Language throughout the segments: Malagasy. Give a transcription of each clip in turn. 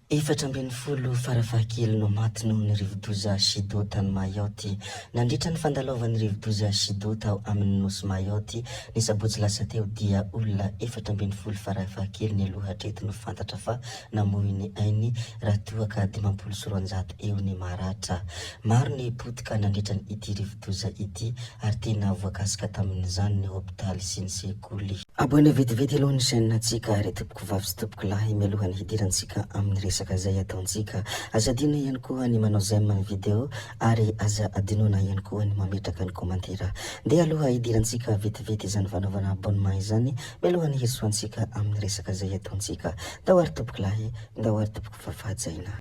14 farafahakeliny no maty noho ny rivodoza Chido tany Mayotte. Nandritra ny fandalovan'ny rivodoza Chido tao amin'ny nosy Mayotte ny sabotsy lasa teo dia olona 14 farafahakeliny aloha hatreto no fantatra fa namoy ny ainy raha toa ka 250 eo ny maratra. Maro ny potika nandritra ity rivodoza ity ary tena voakasika tamin'izany ny hopitaly sy ny sekoly. Abonné vetivety aloha ny chaîne ntsika ry tompoko vavy sy tompoko lahy mialohan'ny hidirantsika amin'ny resaka izay ataontsika. Aza adino ihany koa ny manao j'aime ny vidéo ary aza adinoina ihany koa ny mametraka ny commentaire. Ndeha aloha hidirantsika vetivety izany fanaovana abonnement izany mialohan'ny hirosoantsika amin'ny resaka izay ataontsika. Ndao ary tompoko lahy, ndao ary tompoko vavy hajaina.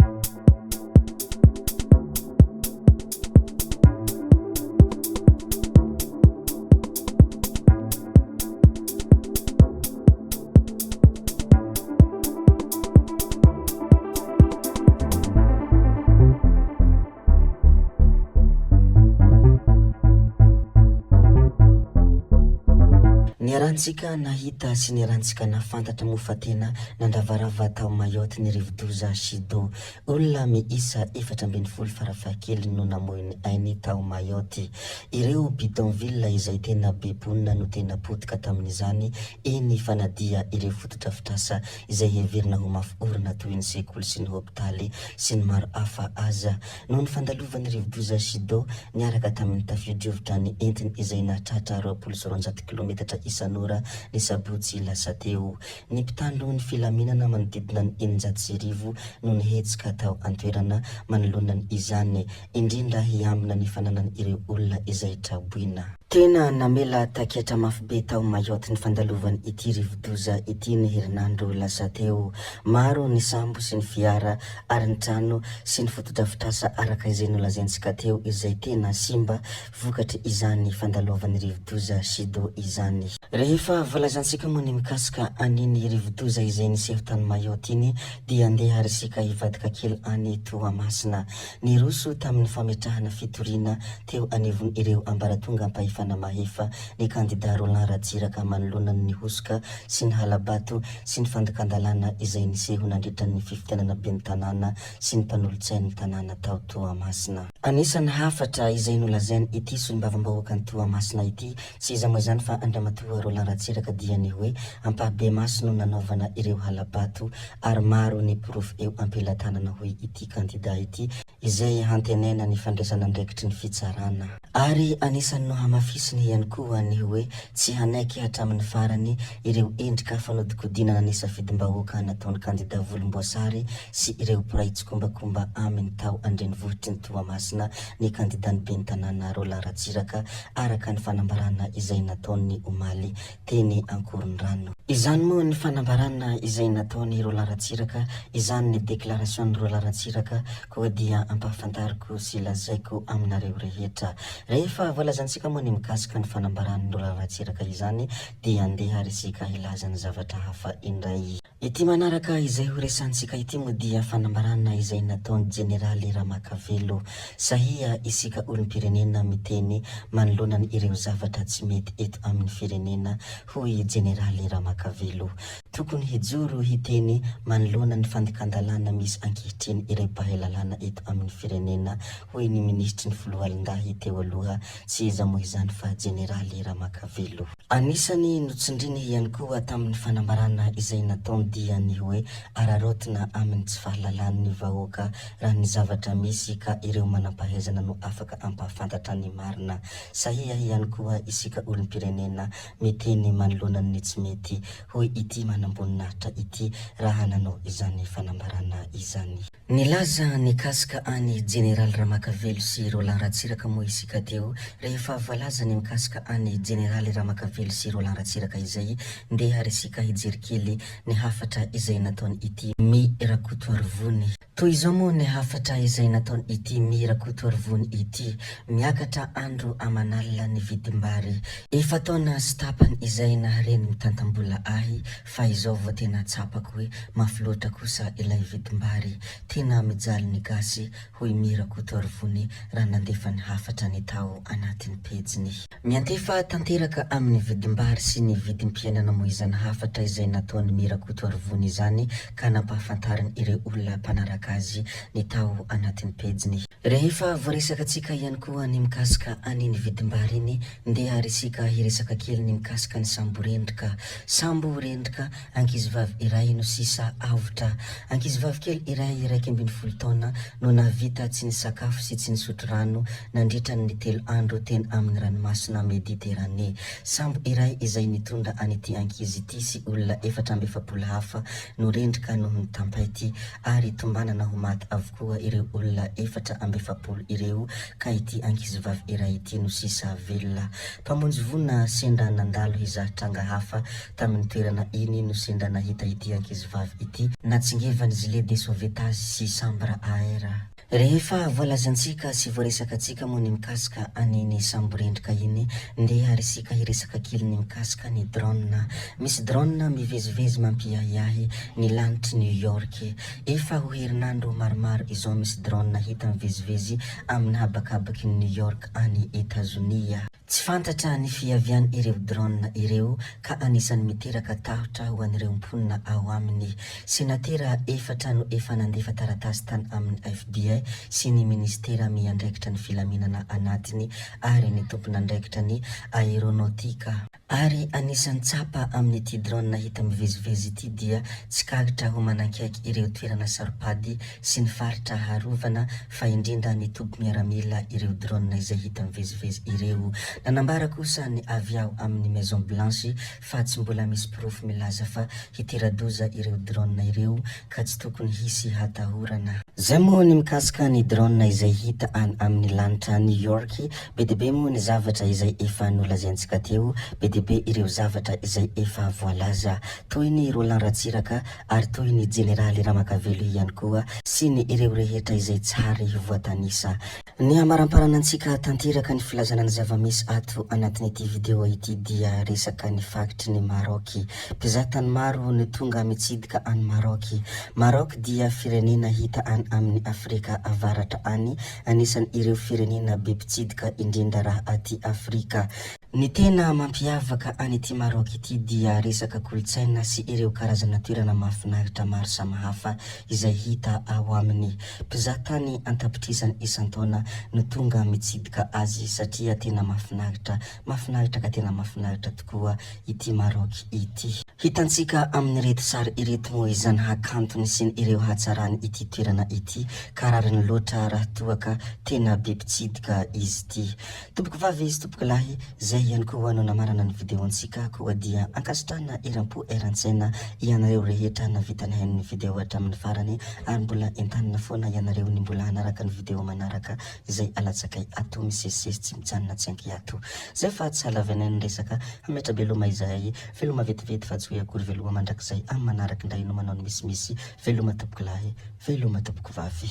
Niarahantsika nahita sy niarahantsika nahafantatra moa fa tena nandravarava tao Mayotte ny rivodoza Chido. Olona miisa 14 farafahakeliny no namoy ny ainy tao Mayotte. Ireo bidonville izay tena be mponina no tena potika tamin'izany, eny fa na dia ireo fotodrafitrasa izay heverina ho mafy orina toy ny sekoly sy ny hopitaly sy ny maro hafa aza. Noho ny fandalovan'ny rivodoza Chido niaraka tamin'ny tafio-drivotra ny entiny izay nahatratra 220 kilometatra isan'ora ny sabotsy lasa teo. Ny mpitandro ny filaminana manodidina ny 1600 no nihetsika tao an-toerana manoloana izany. indrindra hiambina ny fananan'ireo olona izay traboina. Tena namela taketra mafy be tao Mayotte ny fandalovan' ity rivodoza ity ny herinandro lasa teo. Maro ny sambo sy ny fiara ary ny trano sy ny fotodrafitrasa araka izay nolazaintsika teo izay tena simba vokatry izany fandalovan'ny rivodoza Chido izany. Rehefa voalazantsika moa ny mikasika an'iny rivodoza izay niseho tany Mayotte iny dia andeha ary isika hivadika kely any Toamasina. Niroso tamin'ny fametrahana fitoriana teo anivon'ireo ambaratongam-pahefana mahefa ny kandida Roland Ratsiraka manoloana ny hosoka sy ny hala-bato sy ny fandikan-dalàna izay niseho nandritra ny fifidianana ben'ny tanàna sy ny mpanolotsain'ny tanàna tao Toamasina. Anisan'ny hafatra izay nolazain' ity solombavambahoakan'i Toamasina ity, tsy iza moa izany fa Andriamatoa Roland Ratsiraka dia ny hoe ampahabemaso no nanaovana ireo hala-bato ary maro ny porofo eo am-pelatanana hoy ity kandida ity izay hantenaina ny fandraisan'andraikitry ny fitsarana. Ary anisan'ny nohamafisiny ihany koa ny hoe tsy hanaiky hatramin'ny farany ireo endrika fanodinkodinana ny safidim-bahoaka nataon'ny kandida volomboasary sy ireo mpiray tsikombakomba aminy tao an-drenivohitry ny Toamasina ny kandidan'ny ben'ny tanàna Roland Ratsiraka araka ny fanambarana izay nataony omaly teny Ankorondrano. Izany moa ny fanambarana izay nataon'i Roland Ratsiraka, izany ny déclaration-n'i Roland Ratsiraka, koa dia ampahafantariko sy lazaiko aminareo rehetra. Rehefa voalazantsika moa ny mikasika ny fanambaran'i Roland Ratsiraka izany dia andeha ary isika hilaza ny zavatra hafa indray. Ity manaraka izay ho resahantsika ity moa dia fanambarana izay nataon'i Jeneraly Ramakavelo. Sahia isika olom-pirenena miteny manoloana ny ireo zavatra tsy mety eto amin'ny firenena, hoy i Jeneraly Ramakavelo. Tokony hijoro hiteny manoloana ny fandikan-dalàna misy ankehitriny ireo mpahay lalàna eto amin'ny firenena, hoy ny minisitry ny foloalindahy teo aloha, tsy iza moa izany fa Jeneraly Ramakavelo. Anisany notsindriny ihany koa tamin'ny fanambarana izay nataony dia ny hoe araraotina amin'ny tsy fahalalan'ny vahoaka raha ny zavatra misy ka ireo manampahaizana no afaka ampahafantatra ny marina. Sahia ihany koa isika olom-pirenena miteny manoloana ny tsy mety, hoy ity manamboninahitra ity raha nanao izany fanambarana izany. Nilaza nikasika an'i Jeneraly Ramakavelo sy Roland Ratsiraka moa isika teo. Rehefa voalaza ny mikasika an'i Jeneraly Ramakavelo sy Roland Ratsiraka izay, ndeha ary isika hijery kely ny hafatra izay nataony ity Me Rakotoarivony. Toy izao moa ny hafatra izay nataony ity Me Rakotoarivony ity, Miakatra andro aman'alina ny vidim-bary. Efa-taona sy tapany izay nahareny mitantam-bola ahy Fa izao vao tena tsapako hoe mafy loatra kosa ilay vidim-bary. Tena mijaly ny gasy, hoy Me Rakotoarivony raha nandefa ny hafatra ny tao anatin'ny pejiny. pejiny. Miantefa tanteraka amin'ny vidim-bary sy ny vidim-piainana moa izany hafatra izay nataon'i Me Rakotoarivony izany ka nampahafantariny ireo olona mpanaraka azy ny tao anatin'ny pejiny. Rehefa voaresakantsika ihany koa ny mikasika an'iny vidim-bary iny, ndeha ary isika hiresaka kely ny mikasika ny sambo rendrika. Sambo rendrika, ankizivavy iray no sisa avotra. Ankizivavy kely iray 11 taona no nahavita tsy nisakafo sy tsy nisotro rano nandritra ny telo andro teny amin'ny ranomasina Mediterane. Sambo iray izay nitondra an'ity ankizy ity sy olona 44 hafa no rendrika noho ny tampaity ary tombanana ho maty avokoa ireo olona 44 ireo ka ity ankizivavy iray ity no sisa velona. Mpamonjy voina sendra nandalo hizaha tranga hafa tamin'ny toerana iny no sendra nahita ity ankizivavy ity natsingevan'ny gilet de sauvetage sy chambre à air. Rehefa voalazantsika sy voaresakantsika moa ny mikasika an'iny samborendrika iny, ndeha ary isika hiresaka kely ny mikasika ny drone. Misy drone mivezivezy mampiahiahy ny lanitr'i New York. Efa ho herinandro maromaro izao misy drone hita mivezivezy amin'ny habakabakin'i New York any Etazonia. Tsy fantatra ny fiavian ireo drone ireo ka anisan'ny miteraka tahotra ho an'ireo mponina ao aminy. Senatera efatra no efa nandefa taratasy tany amin'ny FBI sy ny minisitera miandraikitra ny filaminana anatiny ary ny tompon'andraikitra ny aeronautika. Ary anisan'ny tsapa amin'ity drone hita mivezivezy ity dia tsikaritra ho manankaiky ireo toerana saropady sy ny faritra harovana fa indrindra ny toby miaramila ireo drone izay hita mivezivezy ireo. Nanambara kosa ny avy ao amin'ny Maison Blanche fa tsy mbola misy porofo milaza fa hitera-doza ireo drone ireo ka tsy tokony hisy hatahorana. Zay moa ny mikasika ny drone izay hita any amin'ny lanitra New York, be dia be moa ny zavatra izay efa nolazaintsika teo, be dia be ireo zavatra izay efa voalaza. Toy ny Roland Ratsiraka ary toy ny Jeneraly Ramakavelo ihany koa sy ny ireo rehetra izay tsary voatanisa. Ny hamaramparana antsika tanteraka ny filazana ny zava-misy ato anatin'ity video ity dia resaka ny faritry ny Maroc. Mpizahatany maro no tonga mitsidika an'i Maroc. Maroc dia firenena hita any amin'ny Afrika Avaratra any, anisan'ireo firenena be mpitsidika indrindra raha aty Afrika. Ny tena mampiavaka an'ity Maroc ity dia resaka kolontsaina sy ireo karazana toerana mahafinaritra maro samihafa izay hita ao aminy. Mpizahatany an-tapitrisany isan-taona no tonga mitsidika azy satria tena mahafinaritra, mahafinaritra ka tena mahafinaritra tokoa ity Maroc ity. Hitantsika amin'ireto sary ireto moa izany hakantony sy ny ireo hatsarany ity toerana ity ka rariny loatra raha toa ka tena be mpitsidika izy ity. Tompoko vavy sy tompoko lahy, zay ihany koa no namarana ny video-ntsika koa dia ankasitrahana eram-po eran-tsaina ianareo rehetra navita nihaino ny video hatramin'ny farany ary mbola entanina foana ianareo ny mbola hanaraka ny video manaraka izay alatsakay ato misesisesy tsy mijanona tsy ankiato. Zay fa tsy halavanay ny resaka, hametra-beloma izahay, veloma vetivety fa tsy hoe akory veloma mandrakizay, amin'ny manaraka indray no manao ny misimisy, veloma tompoko lahy, veloma tompoko vavy.